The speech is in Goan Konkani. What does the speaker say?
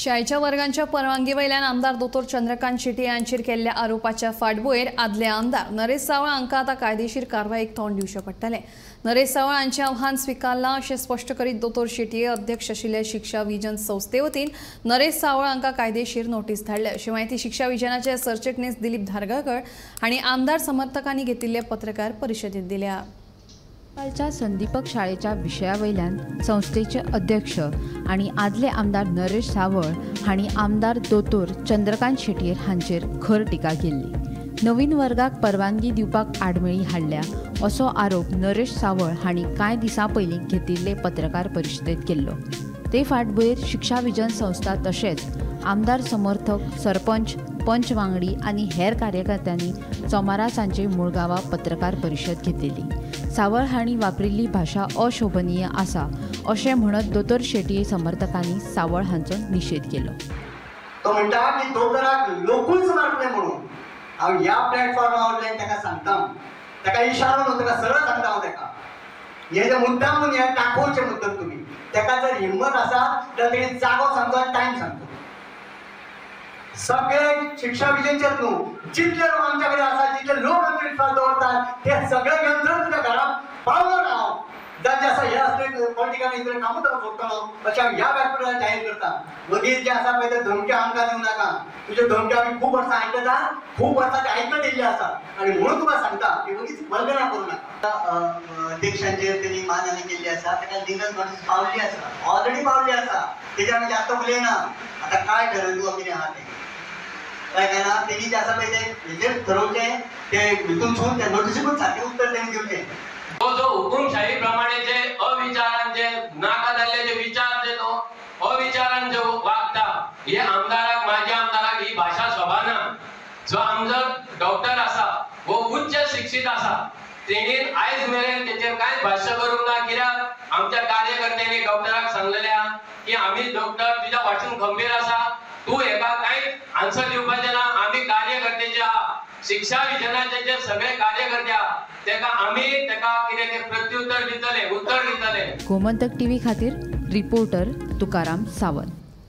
शाळेच्या वर्गांच्या परवानगी वयल्यान आमदार दोतोर चंद्रकांत शेट्ये हांचेर केल्ल्या आरोपाच्या फाटभुंयेर आदले आमदार नरेश सावळ हांकां आतां कायदेशीर कारवायेक तोंड दिवचें पडटलें। नरेश सावळ हांचें आव्हान स्विकारलां अशें स्पश्ट करीत दोतोर शेट्ये अध्यक्ष आशिल्ल्या शिक्षा विजन संस्थे वतीन नरेश सावळ हांकां कायदेशीर नोटीस धाडल्या अशी म्हायती शिक्षा विजनाचे सरचिटणीस दिलीप धारगळकर हांणी आमदार समर्थकांनी घेतिल्ले पत्रकार परिशदेंत दिल्या। कालच्या संदीपक शाळेच्या विशयावयल्यान संस्थेचे अध्यक्ष आनी आदले आमदार नरेश सावळ हांणी आमदार दोतोर चंद्रकांत शेट्ये हांचेर खर टिका केल्ली। नवीन वर्गाक परवानगी दिवपाक आडमेळी हाडल्या असो आरोप नरेश सावळ हांणी कांय दिसां पयलीं घेतिल्ले पत्रकार परिशदेंत केल्लो। ते फाटभुंयेर शिक्षा विजन संस्था तशेंच आमदार समर्थक, सरपंच, पंच वांगडी आनी हेर कार्यकर्त्यांनी सोमारा सांजे मुळगांवां पत्रकार परिशद घेतिल्ली। सावळ हांणी वापरिल्ली भाशा अशोभनीय आसा अशें म्हणत दोतोर शेट्ये समर्थकांनी सावळ हांचो निशेध केलो। तो म्हणटा की दोतोराक लोकूच मारतले म्हणून हांव ह्या प्लॅटफॉर्मावयल्यान ताका सांगता, ताका इशारो न्हू, ताका सरळ सांगता हांव ताका, हे जे मुद्दाम म्हणून हे दाखोवचें मुद्दम तुमी, ताका जर हिम्मत आसा जाल्यार तेणी जागो सांगचो आनी टायम सांगचो। सगळे शिक्षा विजनचेच न्हू, जितले लोक आमच्या कडेन आसा, जितले लोक आमचे विश्वास दवरतात ते सगळे घेवन जर तुज्या घरात पावलो ना हांव, जांचे आसा हे असले पॉलिटिकल इतले कामूच हांव सोडटलो अशें हांव ह्या व्यासपिठार जाहीर करता। मदीं जे आसा पळय ते धमक्यो आमकां दिवं नाका, तुज्यो धमक्यो आमी खूब वर्सां आयकता, खूब वर्सां ते आयकत येयल्ले आसा आनी म्हणून तुका सांगता की मदींच वल्गना करूं नाका। अध्यक्षांचेर तेणी मानहानी केल्ली आसा, ताका लिगल नोटीस पावल्ली आसा, ऑलरेडी पावल्ली आसा, तेजेर आमी जास्त उलयना। आतां काय ठरयतलो कितें आहा तें काय काय ना, तेणी जे आसा पळय ते हेजेर ठरोवचें, ते भितूनसून त्या नोटिसीकूच सारकें उत्तर तेणी दिवचें। तो जो हुकुमशाही प्रमाणे जे अविचारान जे नाका जाल्ले जे विचार जे तो अविचारान जे वागता, हे आमदाराक, माझ्या आमदाराक ही भाशा शोभाना। जो आमचो डॉक्टर आसा वो उच्च शिक्षित आसा, तेणीन आयज मेरेन तेचेर कांयच भाश्य करूंक ना, कित्याक आमच्या कार्यकर्त्यांनी डॉक्टराक सांगलेलें आहा की आमी डॉक्टर तुज्या वाचून गंभीर आसा, तूं हेका कांयच आन्सर दिवपाचें ना, आमी कार्यकर्ते जे आहा शिक्षा विजनाचे जे सगळे कार्यकर्ते आहा तेका आमी तेका कितें तें प्रत्युत्तर दितले, उत्तर दितले। गोमंतक टीव्ही खातीर रिपोर्टर तुकाराम सावंत।